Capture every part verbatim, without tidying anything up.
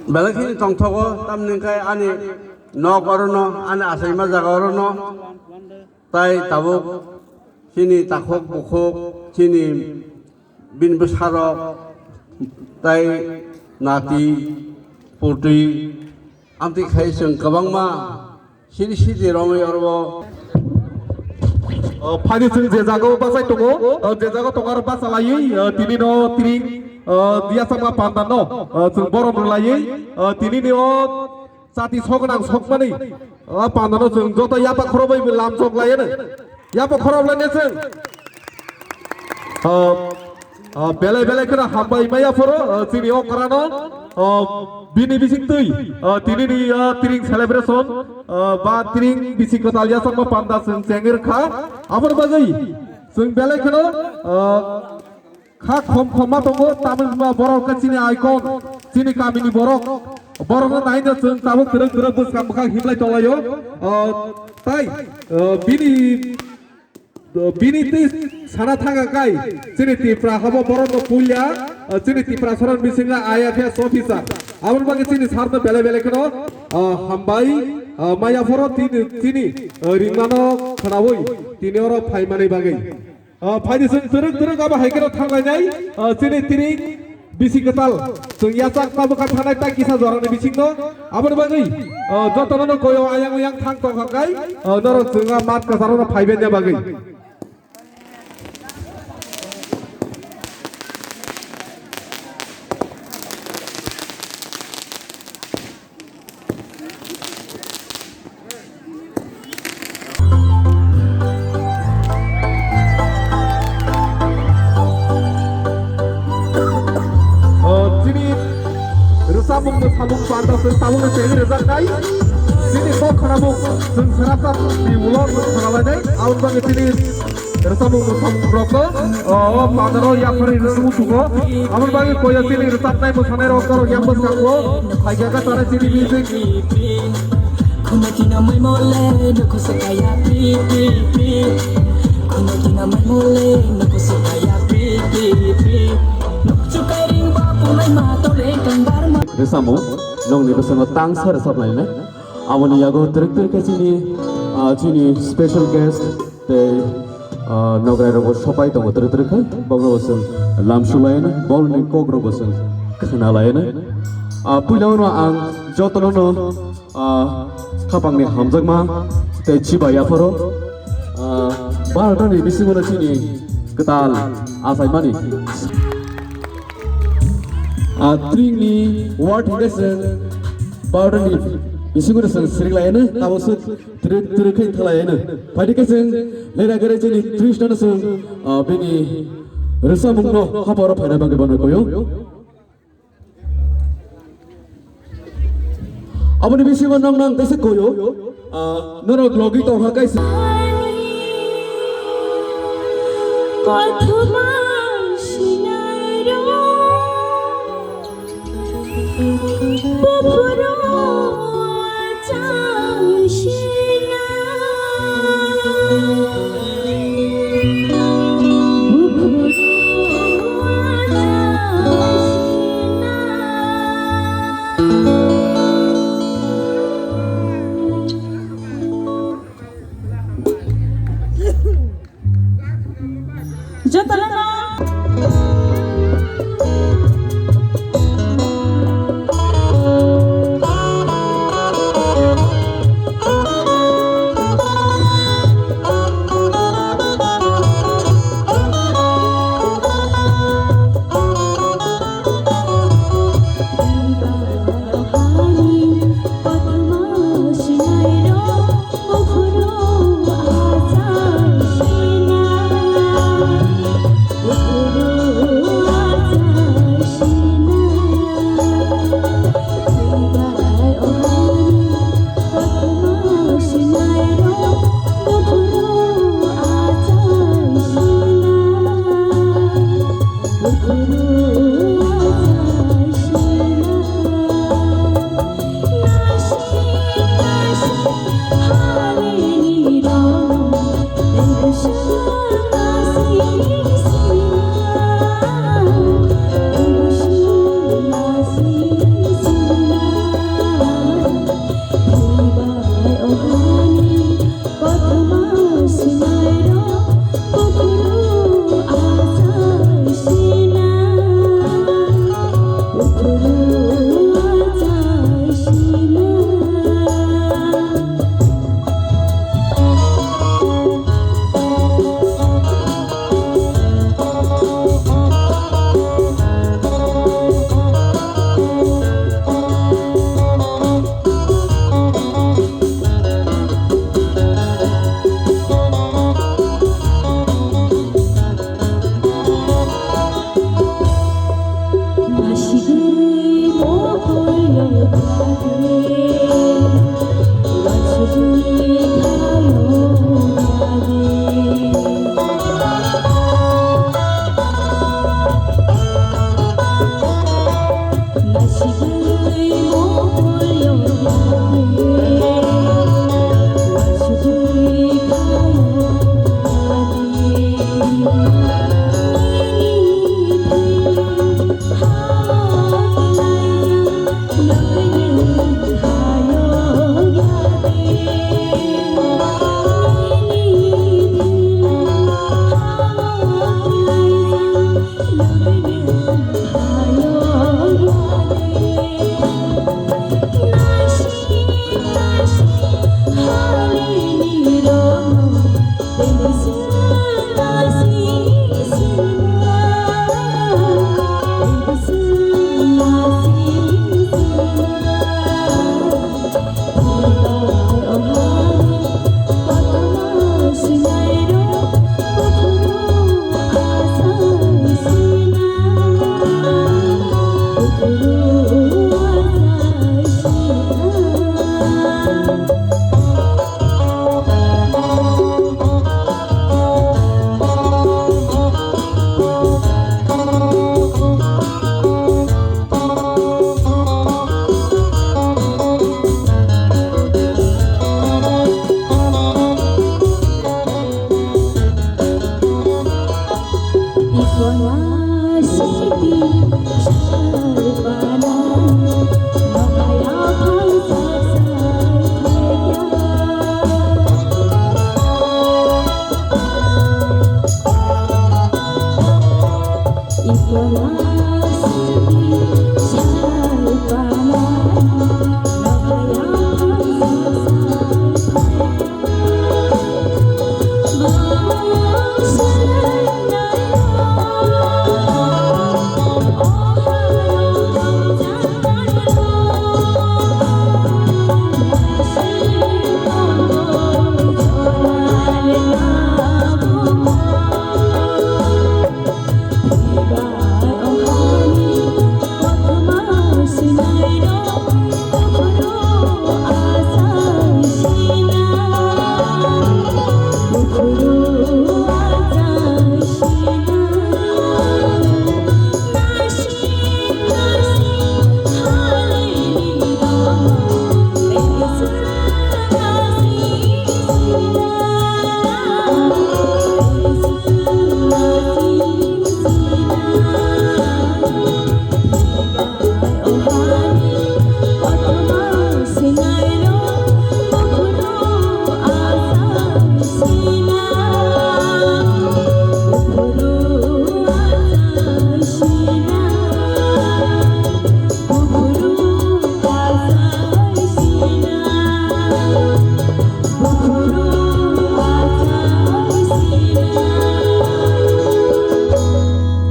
Belai kheno tongthogo, tamni hwnkhe ani nok orono, ani achaima jaga orono, tai tabuk chini takhuk bukhuk, chini bini bwsarok, tai nati, putwi, amtwi khai chwng kwbangma siri siri romwi oro. O, phaidi chwng je jaga o bachai tongo, o, je jaga tongo aro bacha laiwi, o, tini no tring, o, yachakma panda no, o, chwng borom rwlaiwi, o, tini ni o chati sogwnang sokmani, o, panda no chwng joto yapha khoro bai lamchok laiya no. Yapha khoro bai ne chwng. O, O, belai belai kheno hambai maya phoro, o, chini okra no, o, bini bising twi, o, tini ni, o, tring celebration, o, ba tring bising kwtal yachakma panda chwng chengwi rwkha. Aboni bagwi chwng belai kheno, o, kha khom khom ma tongo, tamni hwnba borok khe chini icon, chini kamini borok, borok no naino chwng tabuk kwrwng kwrwng bwskang bwkhak himlai tonglaio, o, tai, o, bini Bini twi sana thangkha kai, chini Tipra habo borok no puilya, chini Tipra soron bisingo I F S officer. Aboni bagwi chini sir no belai belai kheno, ah, hambai, ah, maya phoro tini, chini, ah, ringmano khwnawi tini oro phaimani bagwi. Ah, phaidi chwng twrwk twrwk abo hai kheno thanglainai, ah, chini tini Bisi kwtal, chwng yachak tabukha thanai ta kisa jorani bisingo. Aboni bagwi, o, jotono no koyo ayang oyang thang tong kha kai, o, norok chwngno mat kwcharno phaiben ya bagwi. O, chini rwchapmung no samung panda se tabuk no chengwi rwjaknai. Chini kok khwnamung chwng swnamsa ni ulo chwng khwnalainai. Aboni bagwi chini rwchapmung no samung rok no, o, o, panda no yapharwi rwchapmung thugo. Aboni bagwi koya chini rwchapnai mwsanai rok norok yang bwskango. Phaikha kha tara chini music. Khuna tina mai mole, nukhu se kaya pri, pri, pri. Khuna tina mai mole, nukhu se kaya pri, pri, pri. Nukchu kairing ba punai ma tole kang bar ma. Rwchapmung, nokni bwskango tangsa rwchapnai nai. Aboni yago twrwk twrwk khe chini, ah, chini special guest tei, ah, nograi rokbo sopai tongo twrwk twrwk khai, bokrokbo chwng lamsu laino, borokni kokrokbo chwng khwna laino. Ah, puilano ang jotono no, ah, khapangni hamjakma tei chibai yapharo, ah, Bharatni bisingo no chini kwtal achaimani. Ah, tringni word hingke chwng Bharatni bisingo no chwng sirik laino, tabuk swk Twrwk twrwk khe thalai hino. Phaidi khe chwng lera gare chini Trishna no chwng, ah, bini rwchapmung no haparo phaina bagwi bono koyo. Aboni bisingo nang nang tesa koyo, ah, norok logi tongha kaisa. Kothoma sinai rok. Jotono no.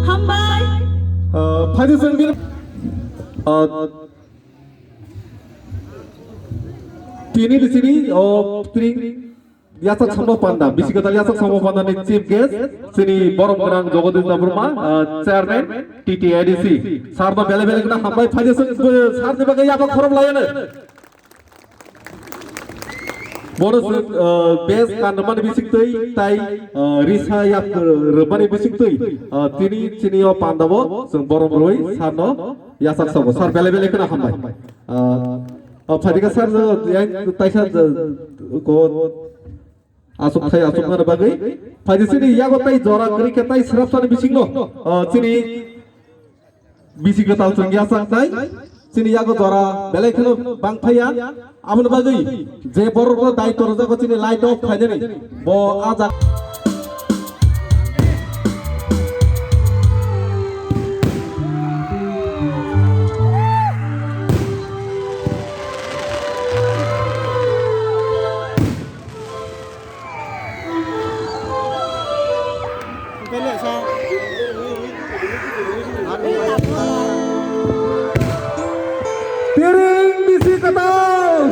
Hambai. Ah, phaidi sengbil. Ah, tini di sini, oh, tring. Yasak Sambo Panda, bisi kwtal Yasak Sambo Panda ni chief guest, chini borom gwnang Jagadish Debbarma, ah, chairman T T A D C. Sir no belai belai kheno hambai phaidi sir ni bagwi yaphang khorop layano. Bono chwng, ah, best kan rwmani bisingtwi tai, ah, risa yap rwmani bisingtwi, ah, tini chini o panda bo chwng borom rwi sir no yasak sabo. Sir belai belai kheno hambai. Ah, oh, phaidi kha sir, yang taisa, ko Aswk thai aswk nani bagwi. Phaidi chini yago tai jora kwrwi khe tai srapsani bisingo, ah, chini bisi kwtal chwng yachak tai. Chini yago jora belai kheno bang phaiya. Aboni bagwi je borok no daitw rwjago chini light off khainani. Bo ajak. Tering bisi kwtal.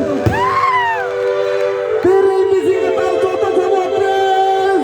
Tering bisi kwtal joto sabo tres.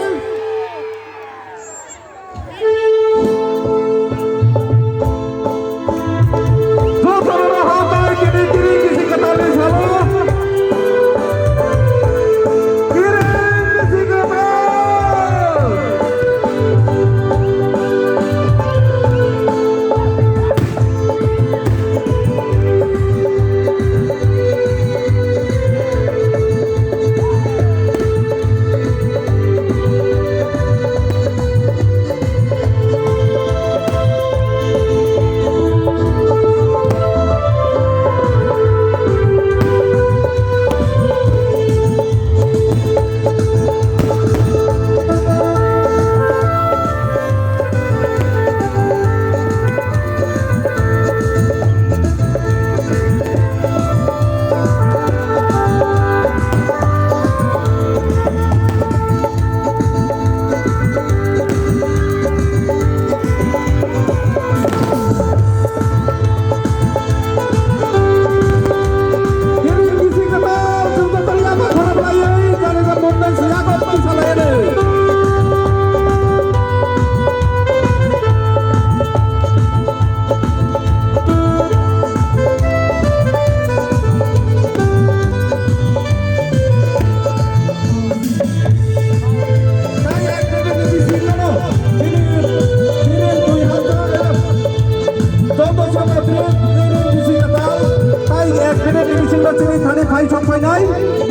Sok phainai,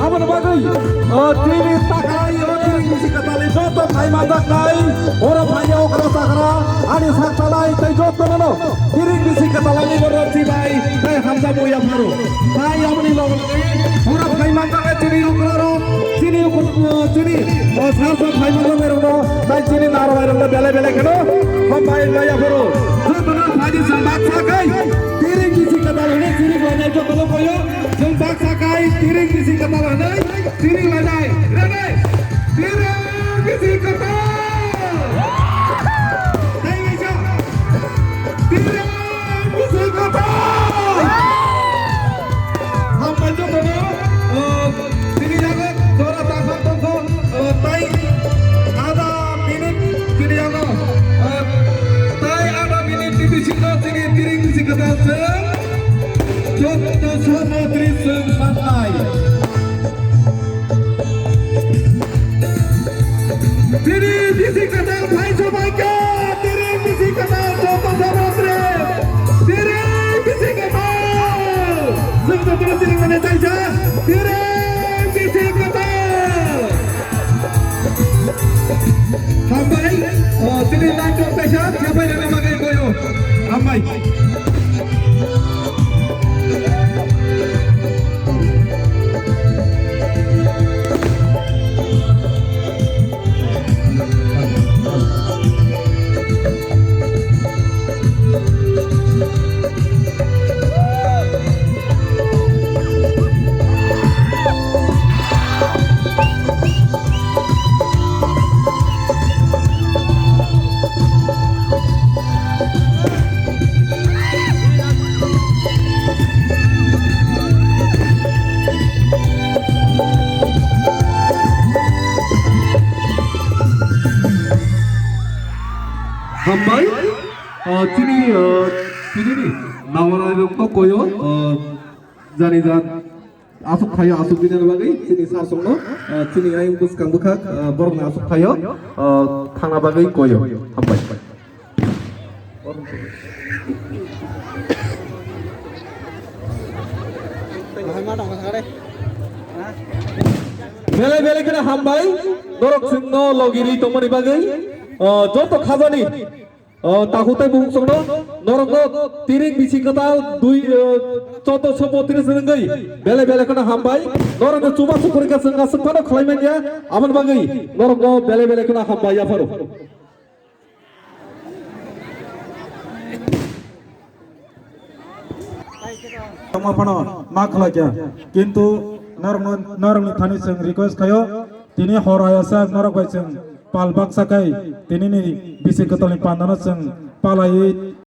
aboni bagwi, o, tini takhai, o, tini bisi kwtalni joto phai manjaknai, oro phaiya okra chakra, ani sak chalai tei joto nono, tini bisi kwtalni borok chibai, tei hamjakmung yapharo. Tai aboni loge loge, oro phai manjaknai chini okra rok, chini okra, o, chini, o, sar sok phai manjaknai rokno, tai chini naro bai rokno belai belai kheno, hambai wngya yapharo. Jotono phaidi chwng baksa khai, tini bisi kwtal hwnwi chini khlainai jotono koyo. Chwng baksa khai, tini bisi kwtal hwnwi, tini lainai, ready? Tini bisi kwtal! Tei kaisa, tini bisi kwtal! Hambai jotono, uh, tini yago jora takhar tongkho, uh, tai ada minute tini yago, uh, tai ada minute ni bisingo tini tini bisi kwtal chwng. Joto somo tris chwng patnai. Tini bisi kwtal phai sobai kha, tini bisi kwtal joto somo tris. Tini bisi kwtal. Chwng joto tini mane taisa. Tini bisi kwtal. Hambai, o, tini live chok kaisa, khepai rwna bagwi koyo. Hambai. Hambai, ah, chini, ah, chini ni nawanai rok to koyo, ah, jani jan asuk thaio, asuk bini bagwi chini sar songno, ah, chini ayung bwskang bwkhak, ah, borokni asuk thaio, ah, thangna bagwi koyo. Hambai. Belai belai kheno hambai, norok chwngno logiri tongmani bagwi, ah, joto khajani. O, takhuk tei bumung chwngno, norokno tiring bisi kwtal dui, o, joto somo tini se wngwi belai belai kheno hambai. Norokno chubachu pori kha chwng aswk phano khlai manya, aboni bagwi norokno belai belai kheno hambai yapharo. Tongma phano ma khlai kha, kintu norokno, norokni thani chwng request khaio, tini hor ayasa norok bai chwng pal baksa khai, tini ni bisi kwtalni pandano chwng palaiwi